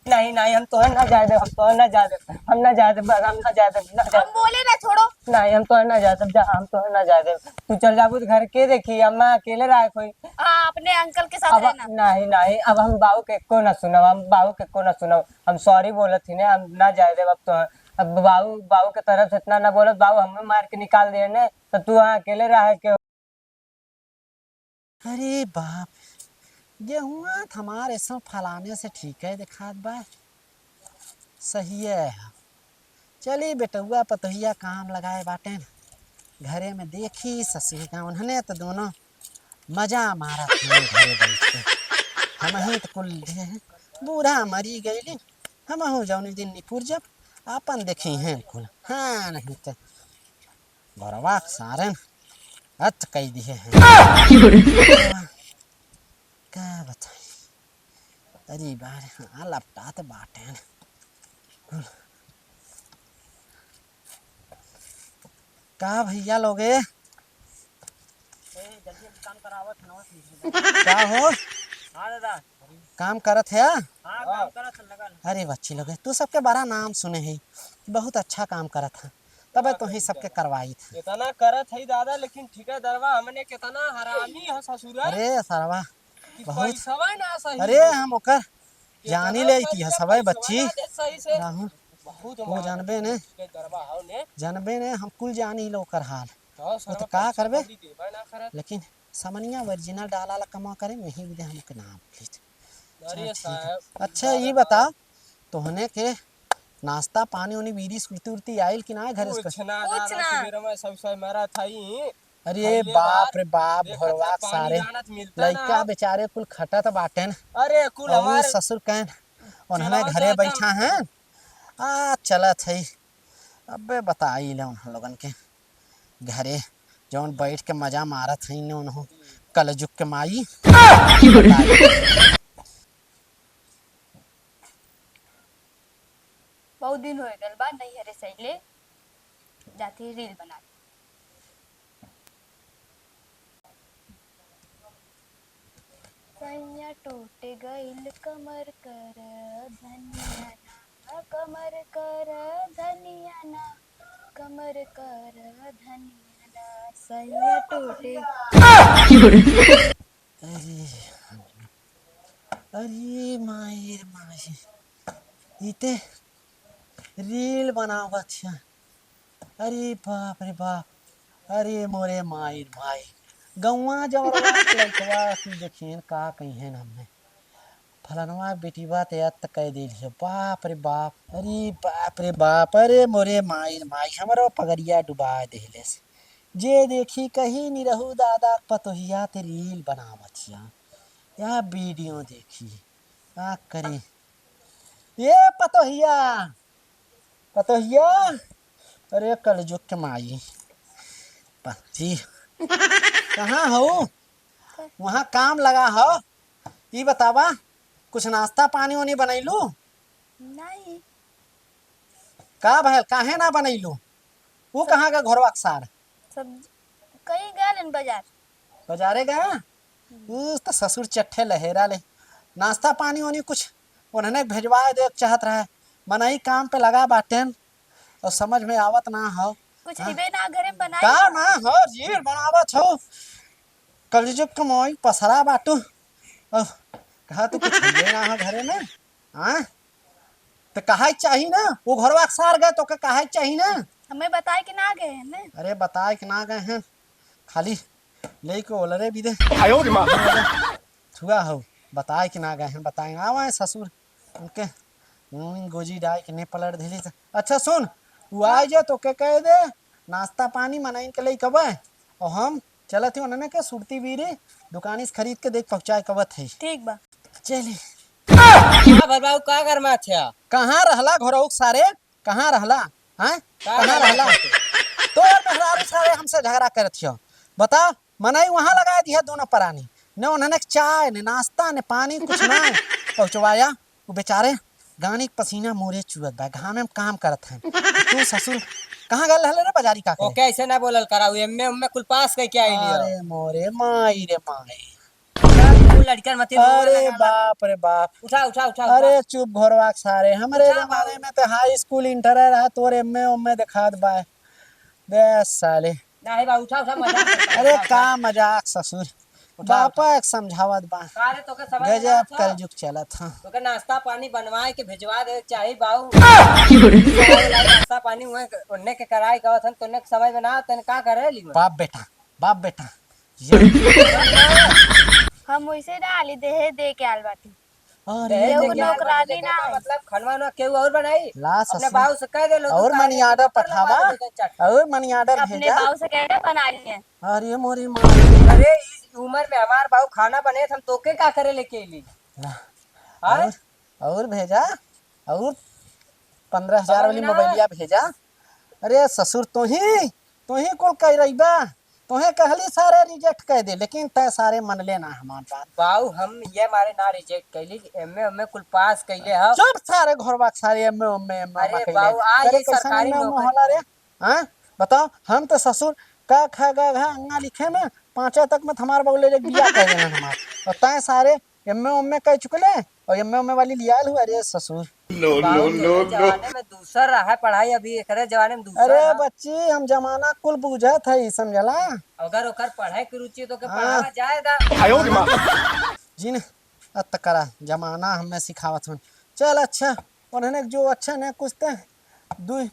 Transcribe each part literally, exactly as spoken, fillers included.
नहीं, नहीं, हम तोहे ना जाए देब, हम तोहे ना जाए देब, हम ना जाए देब, बस हम ना जाए देब, ना जाए हम देब। बोले ना, छोड़ो। नहीं, हम तोहे ना जाए देब, जा, हम तोहे ना जाए देब। तू चल जाबू तो घर के देखी, अम्मा अकेले रहा कोई। हाँ, अपने अंकल के साथ अब रहना। नहीं, नहीं, अब हम बाऊ के एको ना सुनब, हम बाऊ के एको ना सुनब। हम sorry बोलत ही ने, हम ना जाए देब अब तो। अब बाऊ, बाऊ के तरफ से इतना ना बोलत, बाऊ हमें मार के निकाल दिए ने, तो तू वहाँ अकेले रह के। अरे बाप, गेहुआ त हमार ऐसा फलाने से ठीक है देखात बा, सही है। चली बेटउआ पतोहिया काम लगाए बाटेन, घरे में देखी ससुर का उन्हने तो दोनों मजा मारत हैं घरे बैठ के। हमही तो कुल बूढ़ा मरी गईली, हमहू जौनी दिन निपुर जब आपन देखी हैं कुल। हाँ, नहीं तो बरवा सारन अत कई दिए हैं। का बताई? अरे बारे, हाँ, लपटात बाटेन। का भैया लोगे? ए, जल्दी जल्दी काम करावत, नवा चीज। का हो? हाँ दादा। काम करत है? हाँ, काम करत है, लगल। अरे बच्ची लोगे, तू सबके बड़ा नाम सुने है, बहुत अच्छा काम करत है, तबे तो ही सबके करवाई था। इतना करत है दादा, लेकिन ठेकेदारवा हमने कितना हरामी है ससुरा। अरे सरवा, कि बहुत पैसवा ना सही अरे दे। हम ओकर कितना जानी ले पैसा, इतिहास हवे पैसवा बच्ची। ना दे सही से। राहुल, बहुत वो मार जानबे ने। के दरबा हव ने। जानबे ने, हम कुल जानी ले ओकर हाल। तो वो तो सरवा का पैसा करबे? कौड़ी देबे ना करत। लेकिन समनिया original डाला ला कमा करे, यही विधे हमके नाम please। अरे अच्छा, ठीक है। साहब, अच्छा, दादा ये ना। बता, तोहने के नाश्ता पानी उनी बीड़ी सुरती उरती आइल कि ना घरे से? कुछ ना, कुछ दादा, ना। सुबेरे में सब सब मरा था ही। अरे खइले बाप बात, रे बाप, देखत घरवा है, पानी सारे दाना तो मिलता ना। लइका बेचारे कुल खटत बाटेन। अरे, कुल और हमारे ससुर कहन, उन्होंने चलावत घरे रहता। बैठा हैं। आ, चलत है। अबे बताई ले उन लोगन के घरे, जौन बैठ के मजा मारत है ने उन्हों कलजुग के माई। बहुत दिन हो गल बा नैहरे से अइले, जाती reel बना। सैया टूट गइल कमर कर धनिया ना, कमर कर धनिया ना, कमर कर धनिया ना, सैया टूट। अरे, अरे माई रे माई, ई ते reel बनावत है। अरे बाप रे बाप, अरे मोरे माई रे माई, गौवा जवरवा के लइकवा की देखियन का कहियन हमें, फलनवा बेटीवा ते अत कह देलियो, बाप रे बाप, अरे बाप रे बाप, अरे मोरे माई रे माई, हमरो पगरिया डुबा देहलेस। जे देखी कही निरहू दादा पतोहिया ते reel बनावत हिया, या video देखी, का करी। ए पतोहिया, पतोहिया, अरे कलजुग के माई, पति, कहाँ हो? वहाँ काम लगा हो? ई बतावा, कुछ नाश्ता पानी वानी बनैलू? नहीं। का भयल, काहे ना बनैलू? ऊ सब कहाँ का घरवा के सार? सब कहीं गए बाजार। बाजारे गए? ऊ त ससुर चट्ठे लहेरा ले। नाश्ता पानी ओनी कुछ उन्हने भेजवाए दे चाहत रहे। मनई काम पे लगा बाटेन और समझ में आवत ना हो। कुछ हाँ? हिबे ना घरे में बनाई? का ना हो, reel बनावत हो। कलजुग के मोई पसरा बाटू। और कहा तू कुछ हिबे ना हो घरे में? हाँ? तो कहा चाही ना, वो घरवा के सार गए तो का कहा चाही ना? हमें बताए कि ना गए हैं ना? अरे बताए कि ना गए हैं, खाली लेके ओलरे भी दे। आयो रे माँ। छुआ हो, बताए कि ना गए हैं, बताए आवा है ससुर उनके, हम्म, गोजी डाई के ने पलट देली त। अच्छा सुन, वो आ जा तो के कह दे, नाश्ता पानी मनइन के लई कबे, और हम चलत ही उन्हने के सुरती बीरी दुकानी से खरीद के देख पहुँचाए कबत है। ठीक बा। चली। का भल बाबू, का गरमात है? कहाँ रहला घरौक सारे, कहाँ रहला? हैं? का कहाँ गरमात रहला? है? तोर मेहरारू सारे हमसे झगड़ा करत हियो। बता, मनई वहाँ लगा दिया दोनों परानी। न उन्हने चाय, न नाश्ता, न पानी, कुछ ना पहुँचवाया। वो बेचारे गानी के पसीना मोरे चुअत बा, घामे में काम करत हैं। तू ससुर कहाँ गल रहले रे बाजारी का करे? ओके, ऐसे ना बोलल करा, उ एमए उमए कुल पास कइके आइली हो। अरे मोरे माई रे माई। लड़कन मती रोवे अरे लगा, बाप रे बाप। उठा, उठा, उठा, उठा। अरे चुप घोरवा के सारे, हमरे उठा जमाने बाबू। में तो हाई स्कूल इंटर रहा, तोर एमए ओमए दिखात बा। बे साले। नाही बा, उठा, उठा, मजाक करता अरे है, का उठा। मजाक ससुर, उठा, बापा उठा। एक समझावत बा। का रे, तोके समझ में गजब ना आवत ह? कलजुग चलत ह। तोके नाश्ता पानी बनवाए के भेजवा दे चाही बाऊ। नाश्ता पानी उहे ओन्ने के कराए कहत हन, तोन्ने के समझ में ना आवत, तने का करे ली मैं? बाप बेटा, बाप बेटा। हम वैसे ना आली देहे दे के आल बाटी। अरे, केहू नौकरानी ना है। मतलब, खनवा ना केहू और बनाई? ला अपने ससुर। बाऊ से कह दे लो, और मनी आर्डर पठावा, और मनी आर्डर अपने भेजा। बाऊ से कह दे, बना लिए। अरे मोरी माँ। अरे, इस उम्र में हमार बाऊ खाना बने, हम तोके का करे लेके अइली? ला। हाँ? और, और भेजा, और पन्द्रह हजार वाली मोबाइलिया भेजा। अरे ससुर, तोही, तोही कुल कह रही बा। तोहे कहली सारे रिजेक्ट कह दे, लेकिन तय सारे मन ले ना हमार बात। बाऊ, हम ये मारे ना रिजेक्ट कैली कि एमए, एमए कुल पास कैले ह। चुप सारे घोरवा के सारे एमए, एमए, एमए अरे बाऊ, आ ये सरकारी नौकरी होला रे। हाँ, बताओ, हम तो ससुर क ख ग घ अंगा लिखे में पाँचे तक में हमार बाऊ ले जाके बिया कह देना हमार। और तय सारे एमए ओमए कह चुकले और एमए ओमए वाली लियाल हुआ रे ससुर। No, बाबू, no, तोरे no, no। जमाने में दूसर रहा पढ़ाई, अभी एकरे जमाने में दूसर अरे रहा। बच्ची, हम जमाना कुल बूझत है, समझला? अगर ओकर पढ़ाई की रुचि तो के हाँ। पढ़ावा जाए दा। आयो रे माँ। जिन अत करा जमाना हमें सिखावत हन। चल अच्छा, उन्होंने जो अच्छा न कुछ ते दू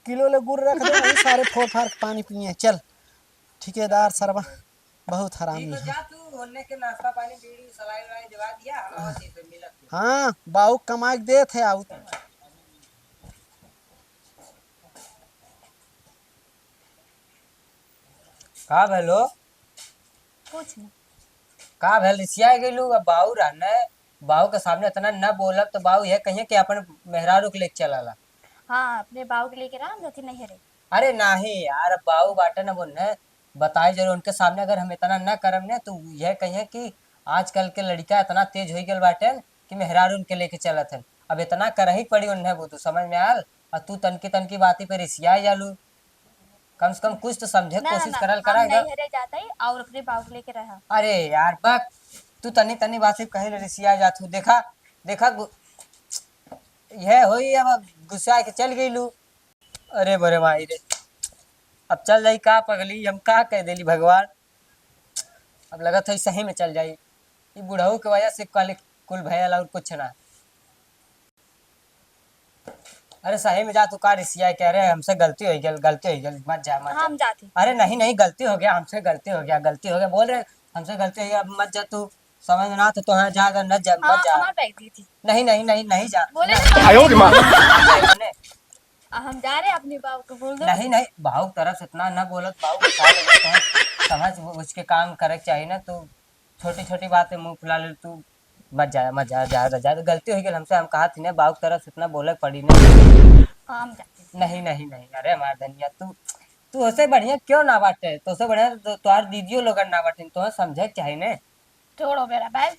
किलो ले गुड़ रख दे, वही सारे फोड़ फाड़ के पानी पिए। चल, ठेकेदार सरवा बहुत हरामी है। जा तू, ओन्ने के नाश्ता पानी, बीड़ी, सलाई उलाई जवा दिया, हम आवत ही, फिर मिलत ही। हाँ, बाऊ कमाई के देत है, आऊ। का भेलो? कुछ नहीं। का भेल, रिसिया गइलू? अब बाऊ रहने, बाऊ के सामने इतना न बोलब तो बाऊ ये कहिए कि अपन मेहरारू के लेके चलाला। हाँ, अपने बाऊ के लेके रहा, हम जथी नहीं हरे। अरे नाही यार, बाऊ बाटे न बोलने, बताई जरूर उनके सामने अगर हम इतना न करम ने तो ये कहिए कि आजकल के लड़का इतना तेज हो गल बाटे कि मेहरारू उनके लेके चलत है। अब इतना करही पड़ी उन्हें, वो तो समझ में आल, और तू तनकी तनकी बाती पे रिसिया जालू। कम से कम कुछ तो समझे के ना, कोशिश ना, करल हम करा नहीं इधर। हरे जाता ही और अपने बाऊ के लेके रहा। अरे यार, बक, तू तनी तनी बात से कहे ले रिसिया जात हूँ। देखा, देखा, गु-, यह होई अब गुस्सा के चल गई लू। अरे बोरे माई रे, अब चल जाई का पगली, हम का कह देली भगवान। अब लगत है सही में चल जाई। ई बुढ़ऊ के वजह से कल कुल भयल और कुछ ना। अरे सही में जा तू का रिसिया के, अरे हमसे गलती हो गई, गलती हो गई, मत जा, मत जा। हम जाती। अरे नहीं, नहीं, गलती हो गया, हमसे गलती हो गया, गलती हो गया, बोल रहे हमसे गलती हो गया, अब मत जा तू, समझ में ना तो, तो हाँ जा, अगर न जा, मत हाँ, जा। हमार बैग दी थी। नहीं, नहीं, नहीं, नहीं जा। बोले नहीं। तो आयो रे माँ। नहीं। आ, हम जा रहे अपने बाबू को बोल दो। नहीं, नहीं, बाबू तरफ से इतना न बोलत, बाबू का लगे तो समझ वो उसके काम करे के चाहिए ना, तू छोटी-छोटी बात पे मुँह फुला ले तू। मत जा, मत जा, जा, जा, जा, गलती हो गई हमसे, हम कहा थी ना, बाबू तरफ से इतना बोले पड़ी ना। हाँ, हम जाते हैं। नहीं, नहीं, नहीं, अरे हमार धनिया, तू, तू उससे बढ़िया क्यों ना बाटे? तो उससे बढ़िया तो तोहार दीदियों लोगन ना बाटे, तो समझे के चाहिए ने। छोड़ो मेरा बैग।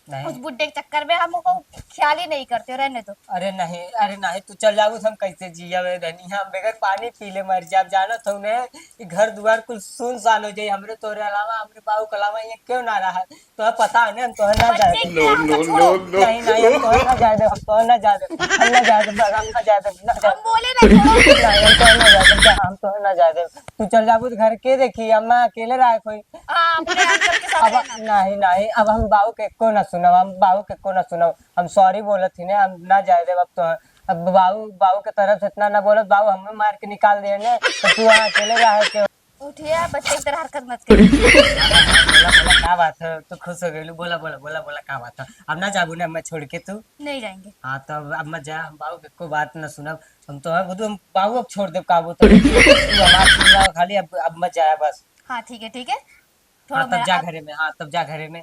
नहीं। उस बुड्ढे के चक्कर में हम ओको ख्याल ही नहीं करते, रहने दो। अरे नहीं, अरे नहीं, तू चल जाबू तो हम कैसे जियब रे धनिया? हम बगैर पानी पी ले मर जाब। जानत हूँ ने, ई घर दुआर कुल सुनसान हो जाई। हमरे तोरे अलावा, हमरे बाबू के अलावा ये क्यों ना रहा? तोहे पता है ना, हम तोहे ना जाए देब। No, no, no, no। नहीं, नहीं, हम तोहे ना जाए देब, हम तोहे ना जाए देब, हम ना जाए देब, हम ना जाए देब, ना जाए देब। हम बोले ना, छोड़ो। नहीं, हम तोहे ना जाए देब, जा, हम तोहे ना जाए देब। तू चल जाबू तो घर के देखी, अम्मा अकेले रहा कोई। हाँ, अपने अंकल के साथ अब रहना। नहीं, नहीं, अब हम बाऊ के एको ना सुनब, हम बाऊ के एको ना सुनब। हम sorry बोलत ही ने, हम ना जाए देब अब तो। अब बाऊ, बाऊ के तरफ से इतना ना बोलत, बाऊ हमें मार के निकाल दे ने, तो तू वहाँ अकेले रह के। उठिया, बच्चे की तरह हरकत मत करिए। बोला, बोला, का बात है? तू खुश हो गई? बोला, बोला, बोला, बोला, का बात है? अब ना जाबू ना, मैं छोड़ के तू? नहीं जाएंगे। हाँ, तो अब, अब मत जा, हम बाऊ के एको बात ना सुनब। हम तो है, वो तो हम बाऊ अब छोड़ देब, का वो तो। तू हमार सुन ला खाली, अब, अब मत जाया बस। हाँ, ठीक है, ठीक है। छोड़ो हाँ, तब मेरा जा हाथ। घरे में, हाँ, तब जा घरे में,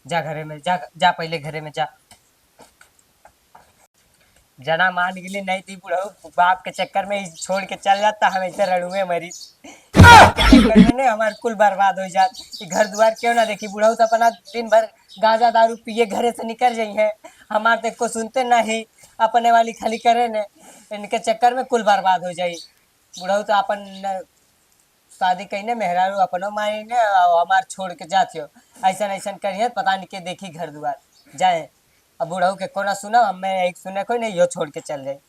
जा घरे में, जा, जा पहले घरे में जा। जना मान गेली, नहीं तो ई बुढ़ऊ बाप के चक्कर में ई छोड़ के चल जाता, हम ऐसे रड़ुए मरी। बाप के चक्कर में ने हमार कुल बर्बाद हो जात। ई घर दुआर क्यों ना देखी, बुढ़ऊ तो अपना दिन भर गांजा दारू पिए घरे से निकल जाई है, हमार तो को सुनते नहीं, अपने वाली खाली करे ने, इनके चक्कर में कुल बर्बाद हो जाई। बुढ़ऊ तो अपन न-, शादी कइने मेहरारू अपनो मारी ने, और हमार छोड़ के जात हो। ऐसन ऐसन करिए, पता नहीं के देखी घर दुआर। जाए, अब बुढ़ऊ के कोना सुना, हम मैं एक सुने कोई नहीं, यो छोड़ के चल जाए।